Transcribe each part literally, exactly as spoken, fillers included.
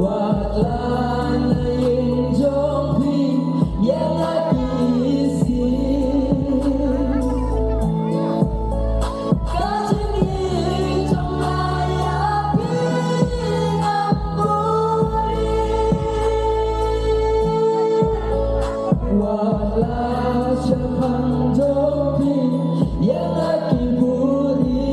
Wat la na ïing jong phi ïa nga ki sien. Ka jingïeit jong nga ïa phi ngam buhrieh. Wat la shaphang jong phi ïa nga ki buhrieh.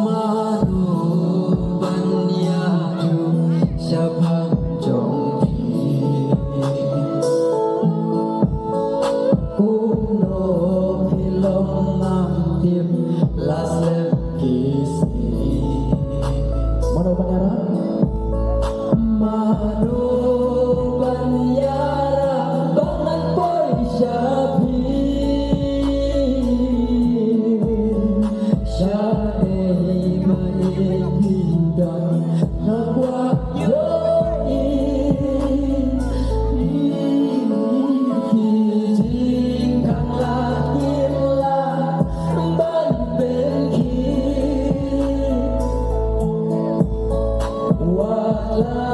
Mano ban ïaroh shaphang jong phi? Kumno phi long ngam tip, la slem ki sngi. Mano ban ïaroh? Mano ban ïaroh ba ngan poi sha phi? Sha dei ba ïeit phi don, nga kwah ïohi. Ki jingkhang la kim lah ban pynkhih. Wat la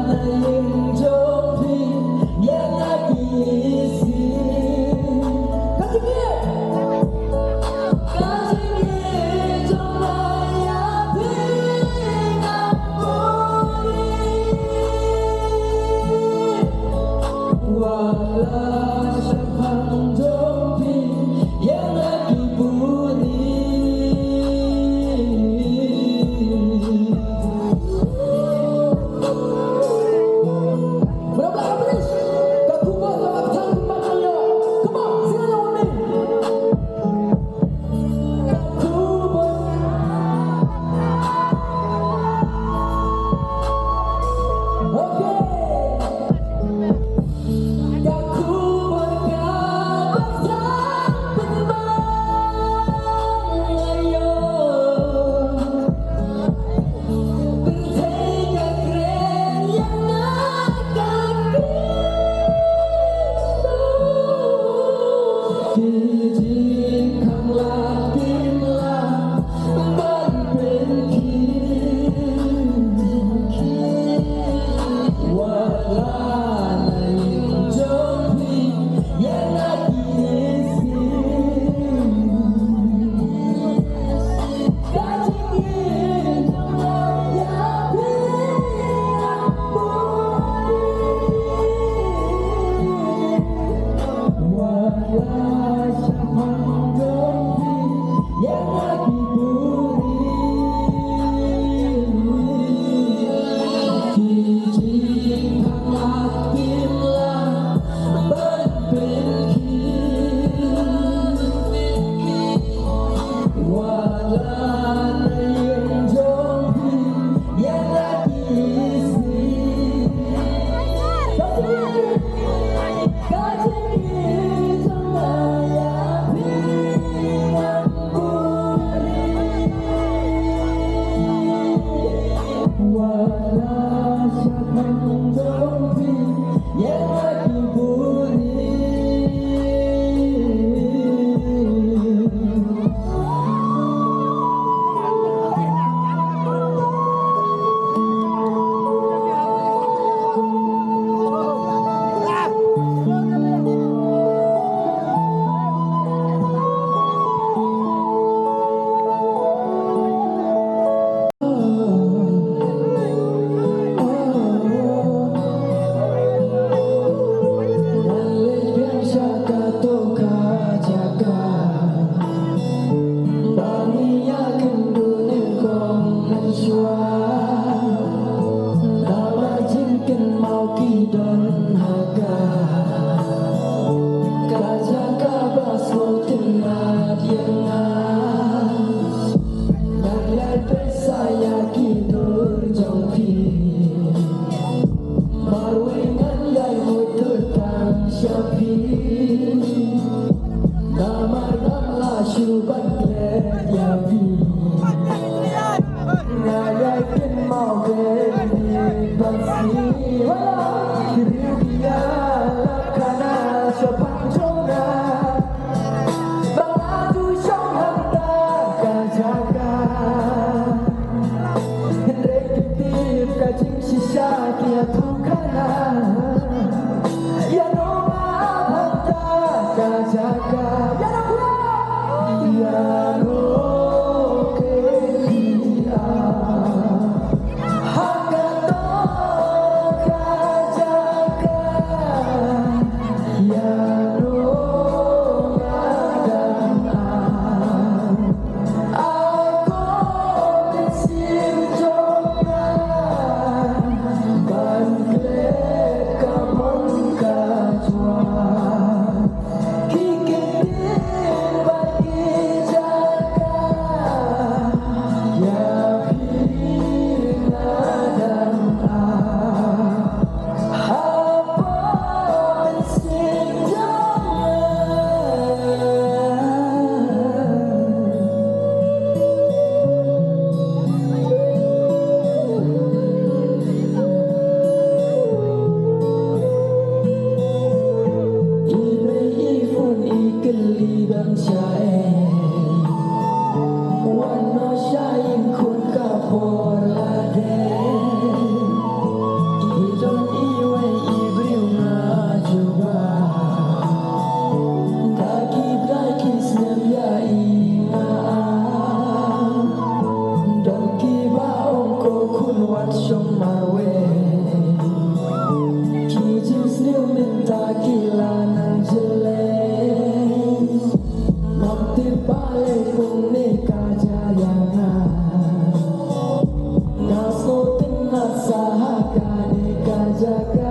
na ïing jong phi ïa nga ki sien. Ka jingïeit, ka jingïeit jong nga ïa phi ngam buhrieh. Wat la shaphang jong phi ïa nga ki buhrieh. Don ha ka, ka jaka ba sngewtynnat ïa nga. Ngan ïai peit sa ïa ki dur jong phi. Marwei ngan ïai mutdur tang sha phi. Namar ngam lah shuh ban klet ïa phi. Nga ïai kynmaw beit ïa phi. Wala, ki riew ki ïalap khana shaphang jong nga. Ba nga ju shong hangta ka jaka. Hynrei ki tip ka jingshisha ki ïathuh khana. Ïa no ma ap hangta ka jaka. Ïa no phi ap. Ïa no phi ap. Ha kato ka jaka. Ïa no ma dang ap. A ko mynsiem jong nga ban klet ka mon ka jua. Ki kyntien bad ki jaka ïa phi nga dang ap. Wan noh sha ïing khun ka por la dei. I don iwei i briew nga jubab. Da ki bnai ki snem ïa i nga ap. Don kiba ong ko khun wat shong marwei. Ki jingsniew mynta ki la nang jyllei. Ngam tip balei kumne ka jia ïa nga. Nga sngewtynnat sa ha kane ka jaka.